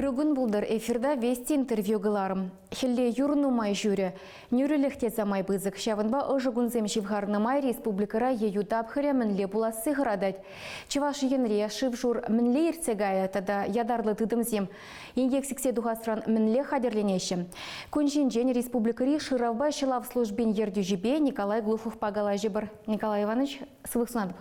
Ырӑ кун пултӑр. Эфирта Вести интервью кӑларӑм. Хӗлле юр нумай ҫӳрӗ. Нӳрӗлӗх те самай пысӑк. Ҫавӑнпа ӑшӑ кунсем ҫывхарнӑ май республикӑра ейӳ тапхӑрӗ мӗнле пуласси хӑратать. Чӑваш Енре шыв-шур мӗнле иртсе кайӗ тата ятарлӑ тытӑмсем инкек сиксе тухасран мӗнле хатӗрленеҫҫӗ? Кун ҫинчен республикӑри шыравпа ҫӑлав службин ертӳҫипе Николай Глуховпа калаҫӑпӑр. Николай Иванович, сывлӑх сунатӑп.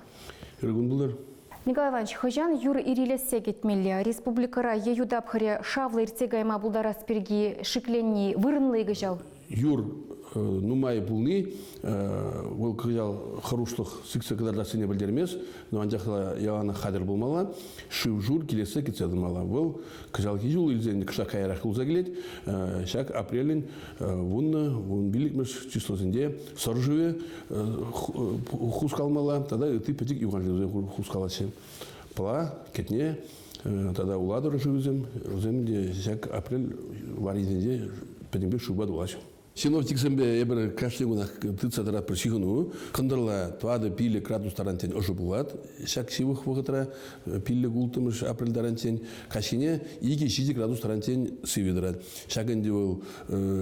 Ырӑ кун пултӑр. Николай Иванович, хӑҫан юр ирилессе кӗтмелле? Республикӑра ейӳ тапхӑрӗ шавлӑ иртсе кайма пултарас пирки шикленни вырӑнлӑ-и кӑҫал? Юр нумай пулни вӑл кӑҫал хӑрушлӑх сиксе кӑтартассине пӗлтермест, но анчах та яланах хатӗр пулмалла, шыв-шур килессе кӗтсе тӑмалла. Вӑл кӑҫалхи ҫул илсен кӑштах каярах юлса килет. Ҫак апрелӗн вуннӑ, вунпиллӗкмӗш числосенче Сӑр шывӗ хускалмалла тата ытти пӗчӗк юханшывсем хускалаҫҫӗ. Пӑла, Кӗтне тата Улатӑр шывӗсем, вӗсем те ҫак апрель варрисенче пӗтӗмпех шывпа тулаҫҫӗ. Синоптиксемпе эпир кашни кунах тытса тӑратпӑр ҫыхӑну. Кӑнтӑрла 4-5 градус таранччен ӑшӑ пулать. Ҫак ҫывӑх вӑхӑтра 5-6 апрель таранччен каҫхине 2-7 градус таранччен сивӗ тӑрать. Ҫак ӗнтӗ вӑл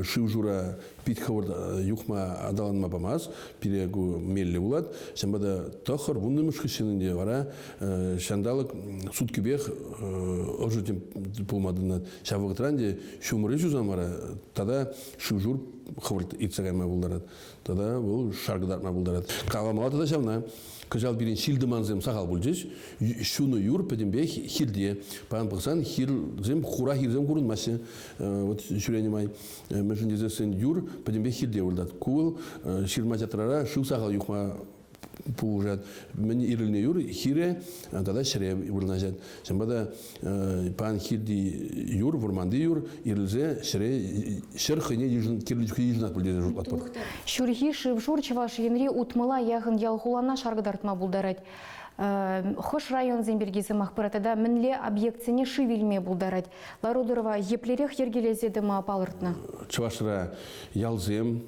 шыв-шура пит хӑвӑрт юхма аталанма памасть. Пире ку меллӗ пулать. Ҫавӑнпа та тӑхӑр вуннӑмӗш хыҫҫӑн ӗнтӗ вара ҫанталӑк суткипех ӑшӑ пулма тытӑнать. Ҫав вӑхӑтра ӗнтӗ ҫумӑрӗ ҫусан вара тата шыв-шур хӑвӑрт иртсе кайма пултарать. Тата вӑл шар кӑтартма пултарать. Каламалла тата ҫавна. Кӑҫал пирӗн ҫил-тӑмансем сахал пулчӗҫ. Ҫунӑ юр пӗтӗмпех хирте. Паян пӑхсан хирсем, хура хирсем курӑнмаҫҫӗ. Вот ҫӳренӗ май. Мӗншӗн тесессӗн юр пӗтӗмпех хирте выртать. Ку вӑл ҫырма-ҫатрара шыв сахал юхма пулӑшать. Мӗн ирӗлнӗ юр хире тата ҫӗре вырнаҫать. Ҫавӑнпа та паян хирти юр, вӑрманти юр ирӗлсе ҫӗре ҫӗр хӑйне кирлӗ чухне йышӑнать пуль тесе шутлатпӑр. Ҫурхи шыв-шур Чӑваш Енри утмӑла яхӑн ял-хулана шар кӑтартма пултарать. Хӑш районсем пирки сӑмах пырать тата мӗнле объектсене шыв илме пултарать? Лару-тӑрӑва еплерех йӗркелесе тӑма палӑртнӑ? Чӑвашра ялсем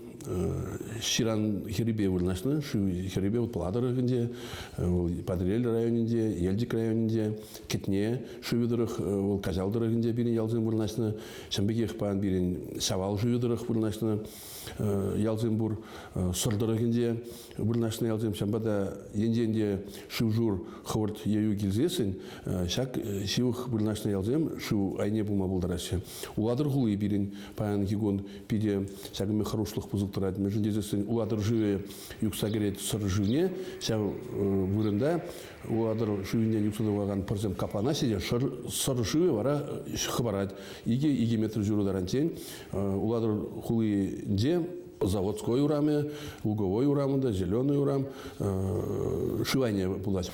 ҫыран хӗррипе вырнаҫнӑ, шыв хӗррипе Пӑла тӑрӑхӗнче, вӑл Патӑрьел районӗнче, Елчӗк районӗнче, Кӗтне шывӗ тӑрӑх, вӑл Каҫал тӑрӑхӗнче пирӗн ялсем вырнаҫнӑ. Ҫавӑн пекех паян пирӗн Ҫавал шывӗ тӑрӑх вырнаҫнӑ ялсем пур. Сӑр тӑрӑхӗнче вырнаҫнӑ ялсем. Ҫавӑнпа та енчен те шыв-шур хӑвӑрт ейӳ килсессӗн ҫак ҫывӑх вырнаҫнӑ ялсем шыв айне пулма пултараҫҫӗ. Улатӑр хули пирӗн паянхи кун питӗ ҫакӑн пек хӑрушлӑх пысӑк тӑрать. Мӗншӗн тесессӗн Улатӑр шывӗ юхса кӗрет Сӑр шывне. Ҫав вырӑнта Улатӑр шывӗнчен юхса тухакан пӑрсем капланаҫҫӗ те Сӑр шывӗ вара хӑпарать. Икӗ метр ҫурӑ таранччен Улатӑр хулинче Заводской урамӗ, Луговой урамӗ, Зеленый урам шыв айне пулать.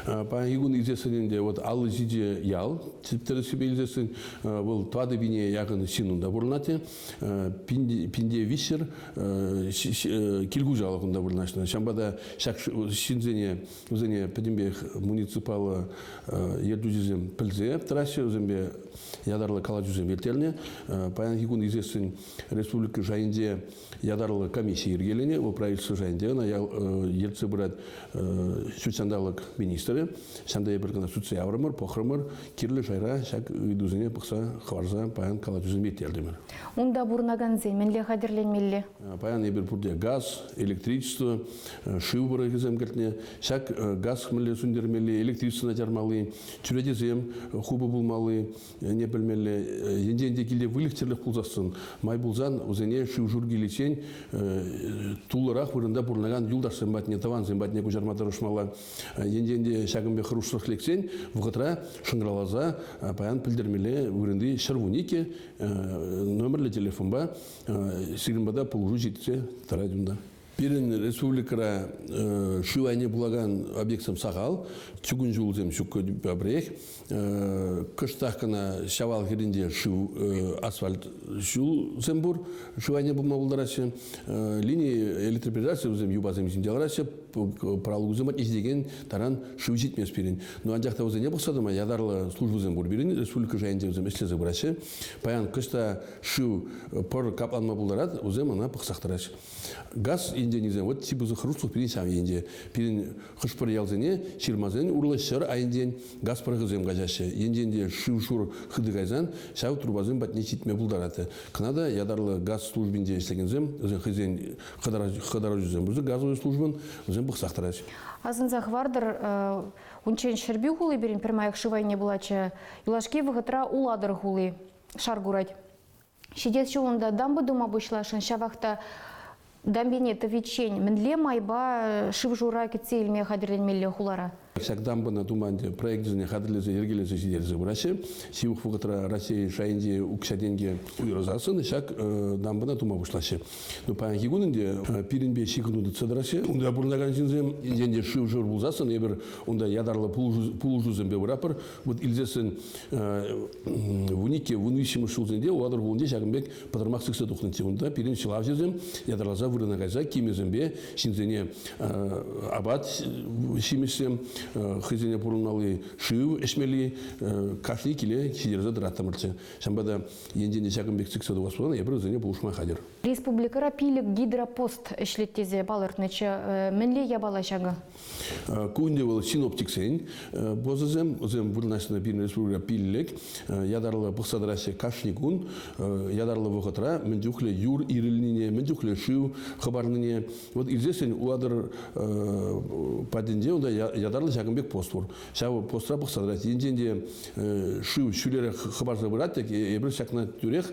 Паянхи кун илсессӗн ӗнтӗ вот 57 ял тӗрӗссипе илсессӗн вӑл тӑватӑ пине якын ҫын унта пурӑнать. Пинте виҫҫӗр кил хуҫалӑх унта вырнаҫнӑ. Ҫавӑнпа та ҫак ҫынсене вӗсене пӗтӗмпех муниципаллӑ ертӳҫӗсем пӗлсе тӑраҫҫӗ, вӗсемпе ятарлӑ калаҫусем ирттернӗ. Паянхи кун илсессӗн республика шайӗнче ятарлӑ комисси йӗркеленӗ. Вӑл правительство шайӗнче ӑна ертсе пырать ҫут ҫанталӑк министрӗ. Ҫавӑнта эпир кӑна сӳтсе яврӑмӑр, пӑхрӑмӑр. Кирлӗ шайра ҫак ыйтусене пӑхса хӑварса паян калаҫусем ирттертӗмӗр. Унта пурӑнакансен мӗнле хатӗрленмелле? Паян эпир пурте газ, электричество, шыв пӑрӑхӗсем кӗртнӗ. Ҫак газ мӗнле сӳнтермелли, электричествона чармалли, чӳречесем хупӑ пулмалли не пӗлмелле. Енчен те килте выльӑх-чӗрлӗх пулсассӑн, май пулсан вӗсене шыв-шур киличчен туллӑрах вырӑнта пурӑнакан юлташсем патне, тӑвансем патне куҫарма тӑрӑшмалла. Енчен те ҫакӑн пек хӑрушлӑх лексен вӑхӑтра шӑнкӑравласа паян пӗлтермелле вырӑнти 112 номерлӗ телефонпа сирӗн пата пулӑшу ҫитсе тӑрать унта. Пирӗн республикӑра шыв айне пулакан объектсем сахал, чукун ҫулсем ҫук пӗрех. Кӑштах кӑна Ҫавал хӗрринче шыв, асфальт ҫулсем пур, шыв айне пулма пултараҫҫӗ. Лини электропередачи вӗсем юпасем ҫинче лараҫҫӗ, пралуксем патне ҫитекен таран шыв ҫитмест пирӗн. Но анчах та вӗсене пӑхса тӑма ятарлӑ службӑсем пур пирӗн, республика шайӗнче вӗсем ӗҫлесе пыраҫҫӗ. Паян кӑшта шыв пӑр капланма пултарать, вӗсем ӑна пӑхсах тӑраҫҫӗ. Газ. Енчен илсен, вот чи пысӑк хӑрушлӑх пирӗн ҫав енче. Пирӗн хӑш-пӗр ялсене ҫырмасен урлӑ ҫӗр айӗнчен газ пӑрӑхӗсем каҫаҫҫӗ. Енчен те шыв-шур хытӑ кайсан ҫав трубасем патне ҫитме пултарать. Кӑна та ятарлӑ газ службинче ӗҫлекенсем вӗсен хӑйсен хӑтаруҫӑсем пысӑк газовый службӑн вӗсем пӑхсах тӑраҫҫӗ. Асӑнса хӑвартӑр, унччен Ҫӗрпӳ хули пирӗн пӗрмаях шыв айне пулатчӗ. Юлашки вӑхӑтра Улатӑр хули шар курать. Ҫитес ҫул унта дамба тума пуҫласшӑн, ҫавах та дамбине тӑвиччен мӗнле майпа шыв-шура кӗтсе илме хатӗрленмелле хулара? Ҫак дамбӑна тума ӗнтӗ проекчӗсене хатӗрлесе йӗркелесе ҫитерсе пыраҫҫӗ. Ҫывӑх вӑхӑтра Раҫҫей шайӗнчи укҫа-тенкӗ уйӑрсассӑн ҫак дамбӑна тума пуҫлаҫҫӗ. Ну, паянхи кун ӗнтӗ пирӗнпе ҫыхӑну тытса тӑраҫҫӗ. Унта пурӑнакан ҫынсем енчен те шыв-шур пулсассӑн эпир унта ятарлӑ пулӑшусемпе пыратпӑр. Вот илсессӗн 12, 13-мӗш ҫулсенче Улатӑр хулинче ҫакӑн пек пӑтӑрмах сиксе тухнӑччӗ. Унта пирӗн ҫӑлавҫӑсем ятарласа вырӑна кайса кимӗсемпе ҫынсене апат ҫимӗҫсем, хӑйсене пурӑнмалли шыв ӗҫмелли кашни киле ҫитерсе тӑраттӑмӑрччӗ. Ҫавӑнпа та енчен те ҫакӑн пек сиксе тухас пулсан эпир вӗсене пулӑшма хатӗр. Республикӑра пилӗк гидропост ӗҫлет тесе палӑртнӑччӗ. Мӗнле япала ҫакӑ? Ку ӗнтӗ вӑл синоптиксен бозӑсем, вӗсем вырнаҫнӑ пирӗн республикӑра пиллӗк, ятарлӑ пӑхса тӑраҫҫӗ кашни кун, ятарлӑ вӑхӑтра мӗн чухлӗ юр ирӗлнине, мӗн чухлӗ шыв хӑпарнине. Вот илсессӗн Улатӑр патӗнче унта ятарлӑ ҫакӑн пек пост пур. Ҫав постра пӑхса тӑрать. Енчен те шыв ҫӳлерех хӑпарса пырать тӗк эпир ҫакна тӳрех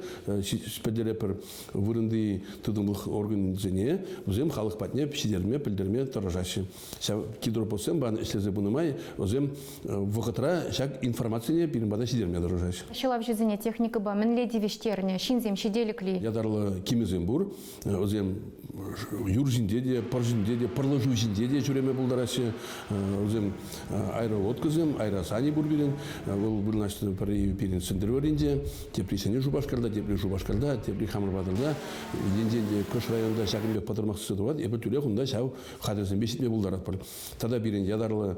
пӗлтеретпӗр. Вырӑнти тытӑмлӑх органӗсене вӗсем халӑх патне ҫитерме, пӗлтерме тӑрӑшаҫҫӗ. Ҫав гидропостсем пан ӗҫлесе пынӑ май вӗсем вӑхӑтра ҫак информацине пирӗн пата ҫитерме тӑрӑшаҫҫӗ. Ҫӑлавҫӑсене техникӑпа мӗнле тивӗҫтернӗ? Ҫынсем ҫителӗкли? Ятарлӑ кимӗсем пур. Вӗсем юр ҫинче те, пӑр ҫинче те, пӑрлӑ шыв ҫинче те ҫӳреме пултараҫҫӗ. Вӗсем аэролодкӑсем, аэросани пур пирӗн. Вӑл вырнаҫнӑ пӗри пирӗн Сӗнтӗрвӑрринче, тепри Ҫӗнӗ Шупашкарта, тепри Шупашкарта, тепри хамӑр патӑрта. Енчен те кӑш районта ҫакӑн пек пӑтӑрмах сиксе тухать, эпир тӳрех унта ҫав хатӗрсемпе ҫитме пултаратпӑр. Тата пирӗн ятарлӑ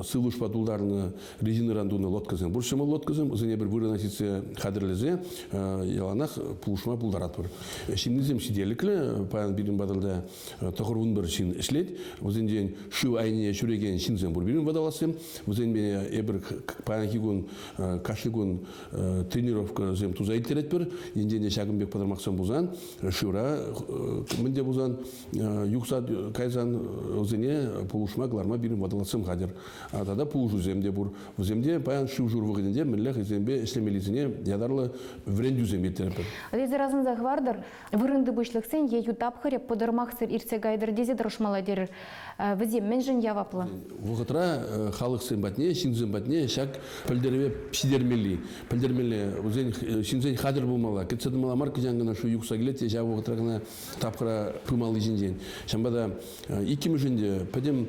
сывлӑшпа тултарнӑ резинӑран тунӑ лодкӑсем пур, ҫӑмӑл лодкӑсем. Вӗсене пӗр вырӑна ҫитсе хатӗрлесе яланах пулӑшма пултаратпӑр. Ҫыннисем ҫителӗклӗ. Паян пирӗн патӑрта 91 ҫын ӗҫлет. Вӗсенчен шыв айне ҫӳрекен ҫынсем пур пирӗн водолазсем. Вӗсемпе эпир паянхи кун кашни кун тренировкӑсем туса ирттеретпӗр. Енчен те ҫакӑн пек пӑтӑрмахсем пулсан, шывра мӗн те пулсан юхса кайсан вӗсене пулӑшма кӑларма пирӗн водолазсем хатӗр. Тата пулӑшусем те пур. Вӗсем те паян шыв-шур вӑхӑтӗнче мӗнле хӑйсемпе ӗҫлемеллисене ятарлӑ вӗрентӳсем ирттеретпӗр. Эсир асӑнса хӑвартӑр, вырӑнти пуҫлӑхсен ейӳ тапхӑрӗ пӑтӑрмахсӑр иртсе кайтӑр тесе тӑрӑшмалла терӗр. Вӗсем мӗншӗн яваплӑ? Вӑхӑтра халӑхсем патне, ҫынсем патне ҫак пӗлтерӗве ҫитермелли, пӗлтермелле. Вӗсен ҫынсен хатӗр пулмалла. Кӗтсе тӑмалла мар, кӑҫан кӑна шыв юхса килет те ҫав вӑхӑтра кӑна тапхӑра пымалли ҫинчен. Ҫавӑнпа та иккӗмӗшӗн те пӗтӗм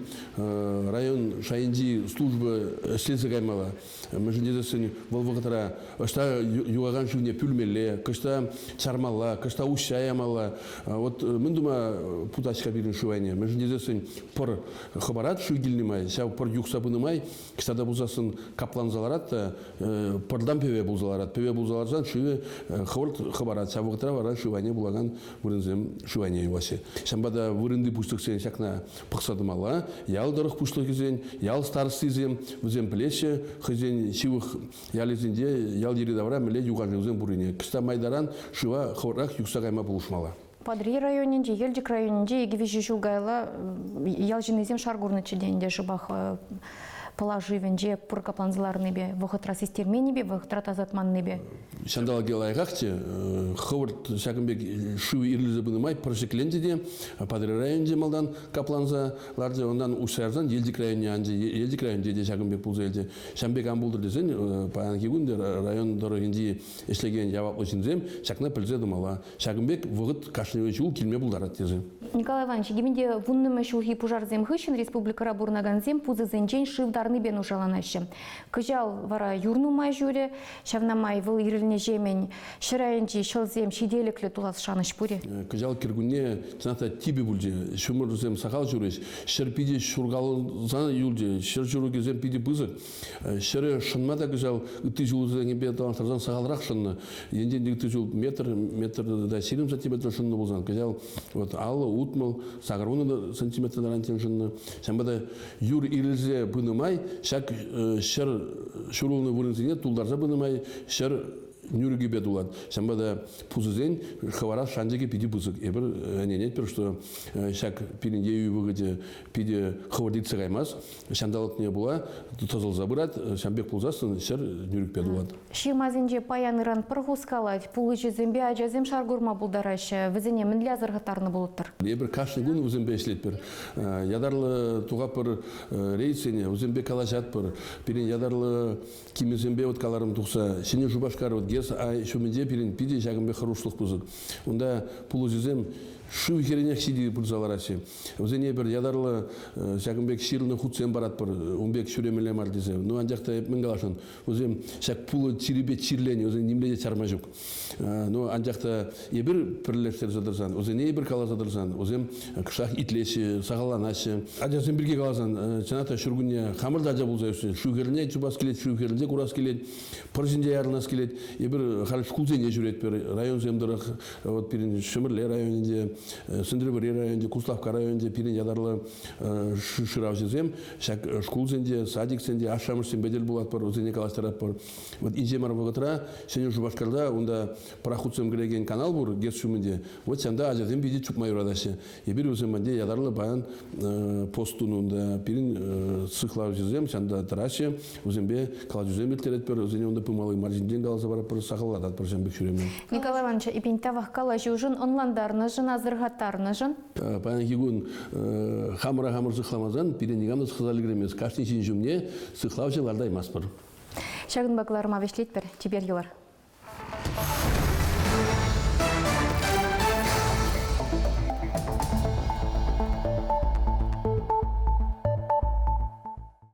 район шайӗнчи служба ӗҫлесе каймалла. Мӗншӗн тесессӗн вӑл вӑхӑтра ӑҫта юхакан шывне пӳлмелле, кӑҫта чармалла, кӑҫта уҫҫа ямалла. Вот мӗн тума путаҫ-ха пирӗн шыв айне? Мӗншӗн тесессӗн пӑр хӑпарать шыв килнӗ май, ҫав пӑр юхса пынӑ май кӑҫта та пулсассӑн капланса ларать та пӑртан пӗве пулса ларать. Пӗве пулса ларсан шывӗ хӑвӑрт хӑпарать. Ҫав вӑхӑтра вара шыв айне пулакан вырӑнсем шыв айне юлаҫҫӗ. Ҫавӑнпа та вырӑнти пуҫлӑхсен ҫакна пӑхса тӑмалла. Ял тӑрӑх пуҫлӑхӗсен, ял старостисем вӗсем пӗлеҫҫӗ хӑйсен ҫывӑх ялӗсенче ял йӗри-тавра мӗнле юханшывсем пуррине. Кӑҫта майтаран шыва хӑвӑртрах юхса кайма пулӑшмалла. Патӑрьел районӗнче, Елчӗк районӗнче икӗ-виҫӗ ҫул каялла ял ҫыннисем шар курнӑччӗ те ӗнтӗ шӑпах Пӑла шывӗнче пӑр капланса ларнипе, вӑхӑтра систерменнипе, вӑхӑтра тасатманнипе. Ҫанталӑкӗ лайӑхахчӗ. Хӑвӑрт ҫакӑн пек шыв ирӗлсе пынӑ май пӑр ҫӗкленчӗ те Патӑрьел районӗнче малтан капланса ларчӗ, унтан уҫса ярсан Елчӗк районне анчӗ. Елчӗк районӗнче те ҫакӑн пек пулса илчӗ. Ҫавӑн пек ан пултӑр тесен паянхи кун район тӑрӑхӗнчи ӗҫлекен яваплӑ ҫынсем ҫакна пӗлсе тӑмалла. Ҫакӑн пек вӑхӑт кашни ҫул килме пултарать тесе. Николай Иванович, икӗ вуннӑмӗш ҫулхи пушарсем хыҫҫӑн республикӑра пурӑнакансем пусӑсенчен шыв тарнипе нушаланаҫҫӗ. Кӑҫал вара юр нумай ҫурӗ, ҫавна май вӑл ирӗлнӗҫемӗн ҫӗр айӗнчи ҫӑлсем ҫителӗклӗ тулас шанӑҫ пур-и? Кӑҫал кӗркунне чӑнах та типӗ пулчӗ. Ҫумӑрсем сахал ҫурӗҫ. Ҫӗр питӗ ҫуркаланса юлчӗ. Ҫӗр ҫурӑкӗсем питӗ пысӑк. Ҫӗрӗ шӑнма та кӑҫал ытти ҫулсенчипе танлаштарсан сахалрах шӑннӑ. Енчен те ытти ҫул метр, метр та 20 сантиметр шӑннӑ пулсан, кӑҫал вот 50, 60, 80 сантиметр таран шӑннӑ. Ҫавӑнпа та юр ирӗлсе пынӑ май ҫак ҫӗр ҫурӑлнӑ вырӑнсене тултарса пынӑ май ҫӗр нӳрӗкӗпе тулать. Ҫавӑнпа та пусӑсен хӑварас шанчӑкӗ питӗ пысӑк. Эпир ӗненетпӗр, что ҫак пирӗн ейӳ вӑхӑчӗ питӗ хӑвӑрт иртсе каймасть. Ҫанталӑкне пула тӑсӑлса пырать. Ҫавӑн пек пулсассӑн ҫӗр нӳрӗкпе тулать. Ҫырмасенче паян-ыран пӑр хускалать, пулӑҫӑсемпе ачасем шар курма пултараҫҫӗ. Вӗсене мӗнле асӑрхаттарнӑ пулӑттӑр? Эпир кашни кун вӗсемпе ӗҫлетпӗр. Ятарлӑ тухатпӑр рейдсене, вӗсемпе калаҫатпӑр. Пирӗн ятарлӑ кимӗсемпе вот каларӑм тухса Ҫӗнӗ Шупашкар вот ГЭС ҫумӗнче пирӗн питӗ ҫакӑн пек хӑрушлӑх пысӑк. Унта пулӑҫӑсем шыв хӗрринех ҫити пырса лараҫҫӗ. Вӗсене эпир ятарлӑ ҫакӑн пек ҫырнӑ хутсем паратпӑр, ун пек ҫӳремелле мар тесе. Ну, анчах та эп мӗн каласшӑн, вӗсем ҫак пулӑ чирӗпе чирленӗ, вӗсене нимле те чарма ҫук. Ну, анчах та эпир пӗрлештерсе тӑрсан, вӗсене эпир каласа тӑрсан, вӗсем кӑштах итлеҫҫӗ, сахалланаҫҫӗ. Ачасем пирки каласан, чӑнах та ҫуркунне хамӑр та ача пулса ӳснӗ. Шыв хӗрне чупас килет, шыв хӗрринче курас килет, пӑр ҫинче ярӑнас килет. Эпир халь шкулсене ҫӳретпӗр, районсем тӑрӑх. Вот пирӗн Ҫӗмӗрле районӗнче, Сӗнтӗрвӑрри районӗнче, Куславкка районӗнче пирӗн ятарлӑ шыравҫӑсем ҫак шкулсенче, садиксенче ашшӗ-амӑшсемпе тӗл пулатпӑр, вӗсене калаҫтаратпӑр. Вот инҫе мар вӑхӑтра Ҫӗнӗ Шупашкарта унта пӑрахутсем кӗрекен канал пур ГЭС ҫумӗнче. Вот ҫанта ачасем питӗ чупма юратаҫҫӗ. Эпир вӗсем патне ятарлӑ паян пост тунӑ унта. Пирӗн сыхлавҫӑсем ҫанта тӑраҫҫӗ. Вӗсемпе калаҫусем ирттеретпӗр, вӗсене унта пымалли мар ҫинчен каласа паратпӑр, сахаллататпӑр ҫавӑн пек ҫӳреме. Николай Иванович, эпин тавах калаҫушӑн, ӑнлантарнӑшӑн, асӑрхаттарнӑшӑн. Паянхи кун хамӑра хамӑр сыхламасан пире никам та сыхласа ӗлкӗреймест. Кашни ҫын ҫумне сыхлавҫӑ лартаймастпӑр. Ҫакӑнпа кӑларӑма вӗҫлетпӗр. Чипер юлар.